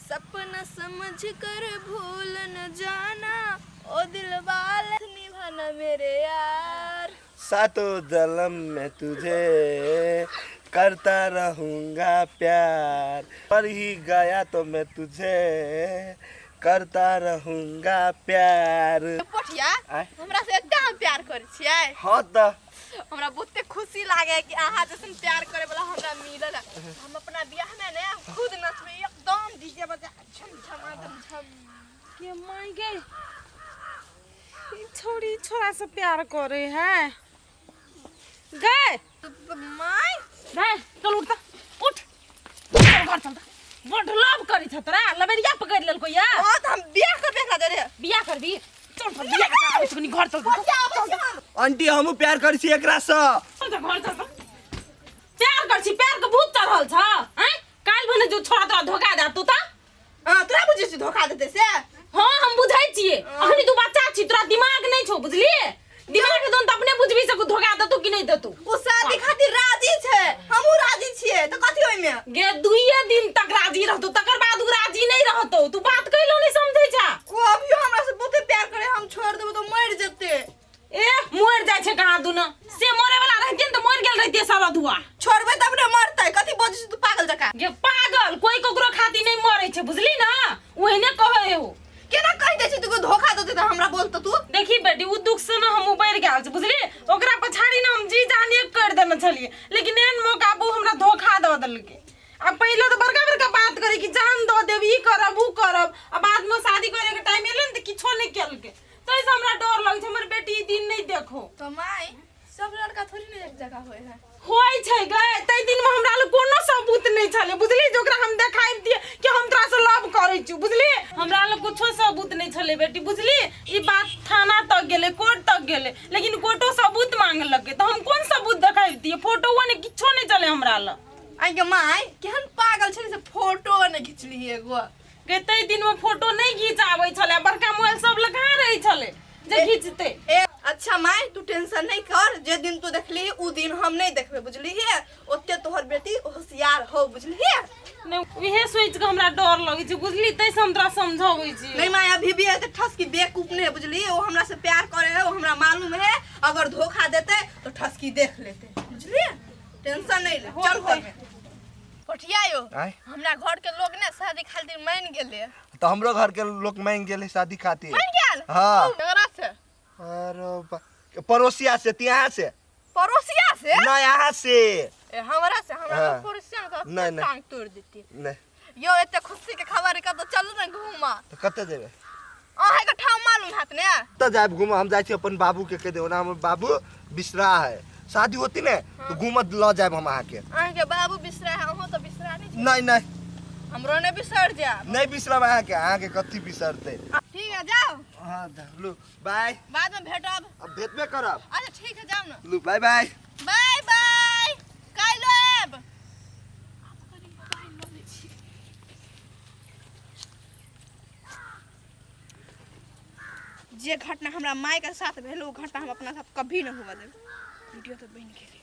सपना समझ कर भूल न जाना, ओ दिल वाले निभाना मेरे यार। सातों जन्म में तुझे करता रहूंगा प्यार, पर ही गया तो मैं तुझे करता रहूंगा प्यार। पोठिया, आय। हमरा से एकदम प्यार करै छियै? हाँ तऽ। हमरा बहुते खुशी लागे कि अहाँ जैसन प्यार करे वाला हमरा मिलल। हम अपना बियाह में ने खुद नचबै, एकदम डीजे बजा झम झमा झम झम। के माय गे, ई छोरी छोरा से प्यार करे है गए। माय। रे चल, उठ त, उठ, चल घर चल त। बड लव करी छ तोरा, लबेरिया पकड़ लेलको या। हां, त हम बियाह करबे एकरा जरे। बियाह करबी? चल त बियाह कर, आबै छी कनी, घर चल त। पोठिया, आबै छी हम। आंटी, हमहूँ प्यार करै छी एकरा सँ। चल त घर चल त। प्यार कर छी, प्यार के भूत चढ़ल छ हैं? काल्हि भने जो छोरा तोरा धोखा दे तू त। हां, तोरा बुझै छी धोखा देतै से? हाँ, हम बुझै छियै। अखनी तू बच्चा छी, तोरा दिमाग नहि छौ, बुझलिए? दिमाग के त अपने बुझबी से धोखा देतौ कि नहि देतौ। ओ शादी खातिर राजी छै, हमहूँ राजी छियै, तऽ कथी ओहिमे? गे, दुइये दिन तक राजी रहतौ, तकर बाद उ राजी नहि रहतौ। तू बात कैलो नहि समझै छा। ओ अभियो हमरा से बहुते प्यार करे, हम छोड़ देबै तऽ मरि जेतै। ए, मरि जाइ छै कहाँ दुनो से। मरे वाला रहतियै ने तऽ मरि गेल रहितियै साला धुआ। छोड़बै तब ने मरतै। कथी बजै छी तू पागल जकाँ? गे पागल, कोई ककरो खातिर नहि मरै छै, बुझली ना? ओहने कहै हो। केना कहि दै छी तू धोखा देतै तऽ हमरा बोलतौ तू? देखी बेटी, उ दुख से ना हम उबरि गेल छी, बुझली? ओकरा पछाड़ी ना हम जी जान एक कर देने छलियै, लेकिन एहन मौका पर उ हमरा धोखा दऽ देलकै। आ पहिले तऽ बड़का बड़का बात करे कि जान दऽ देब, ई करब, उ करब, आ बाद में शादी करे के टाइम एलै ने तऽ किछो नहि केलकै। ताहिसँ हमरा डर लगै छै, हमर बेटी ई दिन नहि देखो। तऽ माय, सब लड़का थोड़ी ने एक जगह होय है। होइ छै गै। ताहि दिनमे हमरा लग कोनो सबूत नहि छलै, बुझली, जे ओकरा हम देखाबतियै कि हम तोरा से लव करै छी, बुझली? हमरा लग कुछो सबूत नहि छलै बेटी, बुझली? ई बात थाना तक गेलै, कोर्ट तक गेलै, लेकिन कोर्टो सबूत मांगलकै तऽ हम कोन सबूत देखाबतियै? फोटोओ नहि, किछो नहि छलै हमरा लग। आइ गे माय, केहन पागल छलै से फोटो नहि घिचली एगो? गे, ताहि दिनमे फोटो नहि घिचाबै छलै, बड़का मोबाइल सब लग कहाँ रहै छलै जे घिचतै? ए अच्छा माय, तू टेंशन नहीं कर। जे दिन तू देखली उ दिन हम नहीं देखबे, बुझली? ओते तोहर बेटी होशियार हो, बुझली? नहि, उहे सोचि कऽ हमरा डर लगै छै, बुझली? ताहिसँ हम तोरा समझाबै छी। नहीं माय, अभी भी है ठसकी बेवकूफ नहीं है, बुझली? वो हमरा से प्यार करे है, वो हमरा मालूम है। अगर धोखा देते तो ठसकी देख लेते, बुझली? टेंशन नहीं ले, चल घर में। पठिया यो। आँय? हमरा घर के लोग ने शादी खातिर मान गेले। तऽ हमरो घर के लोग मांगि गेलै शादी खातिर। मान गेल? हाँ। ककरा से? अरे पड़ोसिया से, तिहाँ से। पड़ोसिया से? नहीं, यहाँ से। ए, हमरा से? हमरा हाँ। तो पड़ोसिया के नहीं, नहीं। टांग तोड़ देती। नहीं। यो, एते खुशी के खबर के तो चलू ने घूमा। तऽ कतऽ जेबै? अहाँ के ठाम मालूम हैत ने? कतऽ जायब घूमऽ? हम जाइ छी अपन बाबू के कहि देब। ओना हमर बाबू बिसरा है, शादी होती ने तो घूमऽ लऽ जायब हम अहाँके। अहाँ के बाबू बिसरा है, अहाँ तो बिसरा नहीं छी। नहीं नहीं। हमरो नहीं बिसर जायब। नहीं बिसरब अहाँके, अहाँके कथी बिसरतै? ठीक है, जाओ। हाँ, लू, बाय। बाद में भेटब। अब भेटबे करब। अच्छा ठीक है, जाओ ना। लू, बाय बाय। बाय बाय, काल्हि आयब। जे घटना हमरा माय के साथ भेल, ओ घटना हम अपना साथ कभी न हुआ देब। वीडियो तो बनि गेलै।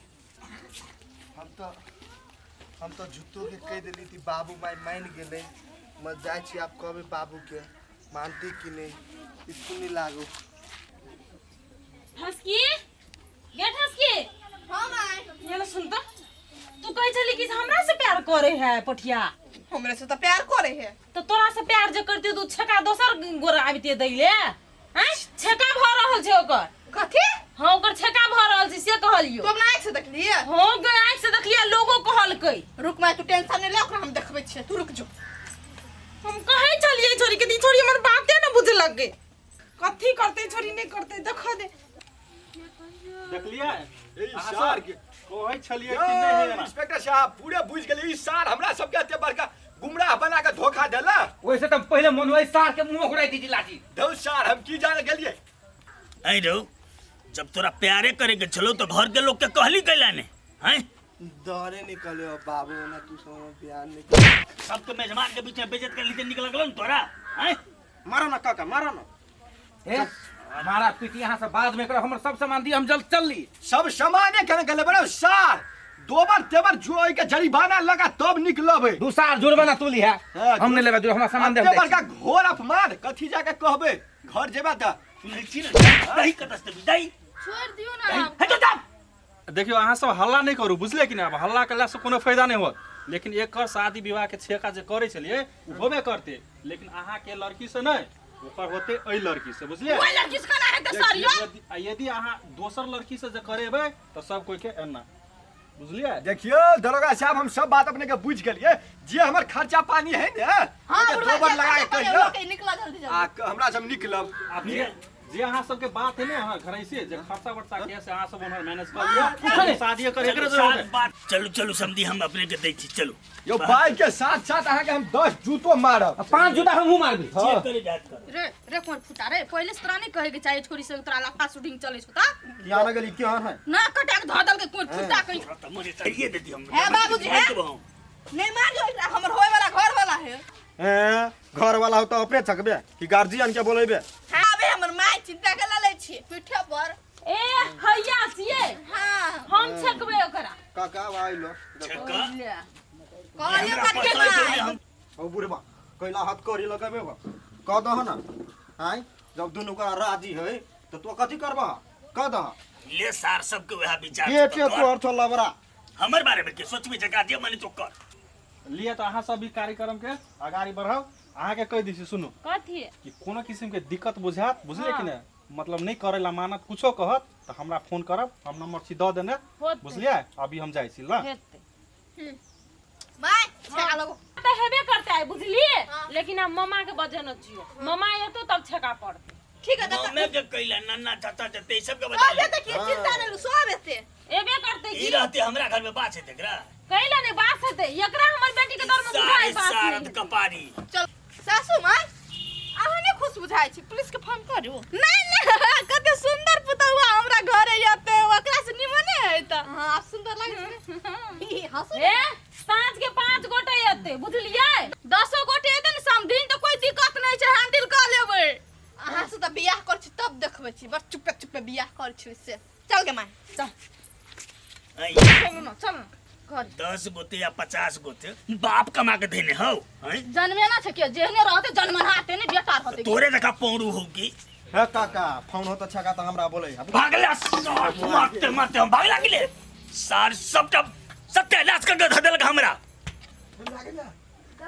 हम तो झूठो के कहि देली थी, बाबू माय मान गेलै। म जाइ छी आब कहबै बाबू के, मानती कि नहीं। स्कूल नहीं लागू। ठसकी गे, ठसकी। हाँ माय। ये ना सुन त, तू कहै छली कि हमरा से प्यार करे है पठिया। हमरे से तो प्यार करे है। तो तोरा से प्यार जे करते तू छेका दोसर गोरा आबिते दैले हैं? छेका भ रहल छै ओकर। कथी? हाँ, ओकर छेका भ रहल छै से कहलियो। तू अपना आँखि से देखलिए? हाँ गे, आँखि से देखलियै, लोगो कहलकै। रुक माय, तू टेंशन नहीं ले, ओकरा हम देखबै छियै, तू रुक जो। हम कहै छलियै छोरी के, ई छोरी हमर बाते न बुझलकै। कथी करतै छोरी, नहि करतै, देखऽ दे। देखलियै? ई अहाँ सार सब के कहै छलियै कि नहि है एना? इंस्पेक्टर साहब, पूरे बुझ गेलियै, ई सार हमरा सबके एते बड़का गुमराह बना के धोखा देला। वैसे तो पहले मनोज सार के मुंह उड़ाई दीदी लाठी। धौ सार, हम की जाने गेलियै। ऐ रौ, जब तोरा प्यारे करे के छलो तो घर के लोग के कहली कैला ने हैं? डरे निकले हो बाबू ना, तू सब बियाह नहीं कर। सबके मेजबान के बीच में बेइज्जत कर लीते निकल लगलो न तोरा हैं? मारो ना काका, मारो ना। ए, मारा पीटी यहाँ से बाद में करो, हमर सब सामान दी, हम जल्द चल ली। सब सामाने केना गेलै बड़ा सार? दोबर तेबर जो के जरिमाना लगा तब निकलबै। दू साल जुर्माना तू लिहा। हाँ, हम नहीं लेबै, हमरा सामान दे। एते बड़का घोर अपमान कथी जाके कहबै घर जेबा तऽ? सुनै छी ने, दही कतऽ से देबही दही? छोड़ दियो ना। हे तो जा। देखियौ, अहाँ सब हल्ला नहि करू, बुझलियै कि नहि? आब हल्ला केलासँ कोनो फायदा नहि होत, लेकिन एकर शादी विवाह के छेका जे करै छलियै ओ होबे करतै, लेकिन अहाँके लड़की से नहि, ओकर होतै एहि लड़की से, बुझलियै? ओहि लड़की से केना हेतै सर यौ? यदि अहाँ दोसर लड़की से जे करेबै तऽ सब कोइ के एना, बुझलियै? देखियौ दरोगा साहब, हम सब बात अपने के बुझि गेलियै। जे हमर खर्चा पानी है ने, हाँ, ओहिके बुढ़वा दोबर जे लगा के खर्चा पानी कहियौ। होके निकला जल्दी जल्दी। आ हमरा सब निकलब। आ जे अहाँ सबके बात है ने, अहाँ घर से जे खर्चा वर्चा के से अहाँ सब उम्हर मैनेज कर लिअ, शादी करे एकरे जरूरत है। बात चलू चलू समधी, हम अपने के दै छी, चलू। यौ, बाइक के साथ साथ अहाँके हम 10 जूतो मारब। 5 जूता हमहूँ मारबी। जे करे जात कर। रे रे, कोन फुटा रे? पहिले से तोरा नहीं कहे के चाहिए छोरी से तोरा लाफा शूटिंग चले छौ ता। यहाँ न गेली केहन है? ना कटा के धऽ देलकै कोन फुटा कहीं। तोरा तऽ मरे चाहिए देती हम। हे बाबूजी, हे। नहीं मारियो एकरा, हमर होय वाला घर वाला है। हैं, घर वाला हो तो अपने छकबे कि गार्जियन के बोलेबे? हाँ, अबे हमर माय चिंता के लै छी पीठे पर। ए हैया छियै। हाँ। हम छकबै ओकरा। काका आइलो। छक्का। कहलियो हमरा कट के पता छै माय। हम ओ बुढ़बा कैला हाथ करी लगेबे बा कह दह ना। आय, जब दुनू का राजी है तो तू कथी करबा, कह दह। ले सार सबके वएह विचार के छौ छे तऽ कर। तोहर छौ लबरा। हमर बारे में के सोचबी जगह जे मने तो कर। लिए तऽ अहाँ सब भी कार्यक्रम के अगाड़ी बढ़ाउ। अहाँके कहि दै छी, सुनू। कथी? कि कोनो किसिम के दिक्कत बुझायत, बुझलियै कि नहि, मतलब नहि करै ला मानत, कुछो कहत तऽ हमरा फोन करब, हम नंबर छी दऽ देने। होतै। बुझलियै? अभी हम जाइ छी ल। हेतै। माय छेका लगो। तऽ हेबे करतै आइ, बुझलियै? हाँ। लेकिन आब मामा के बजेने छियो, मामा एतो तब छेका पड़तै। ठीक है। मम्मी के कैला नन्ना चाचा जते ई सबके बता। सब एते की चिंता नहीं, सब एते। एबे करतै। ई की रहते हमरा घर में बात हेतै एकरा? कैला नहि बास हेतै एकरा? हमर बेटी के दर में सारे बुझाइ बास सारद नहि। कपारी। चल सासू माय, अहाँ नहि खुश बुझाइ छी, पुलिस के फोन करू। नहीं नहीं, कते सुंदर पुतहुआ हमरा घरे एते, ओकरा से निमने है त। हां, आब सुंदर लागै छै, हंसू। ए साँझ के 5 गोटे एतै, बुझलियै? 10 गोटे एतै ने समधिन तऽ कोई दिक्कत नहीं छै, हैंडल कऽ लेबै। अहाँ से तऽ बियाह कर छी तब देखबै छी, बड़ चुपे चुपे बियाह कर छी से। चल गे माय, चल। ऐ, चलू ना, चल ना घर। 10 गोते या 50 गोते बाप कमा के देने हौ हैं? जन्मे ना छै के जेहने रहते जन्मनाते ने बेटा रहते। तोरे जका पौरू हो की? हे काका, फोन हो त छका त हमरा बोले। भागला सार, मारते मारते हम भागला गेले सार, सबटा सत्यानाश कर के धऽ देलक हमरा।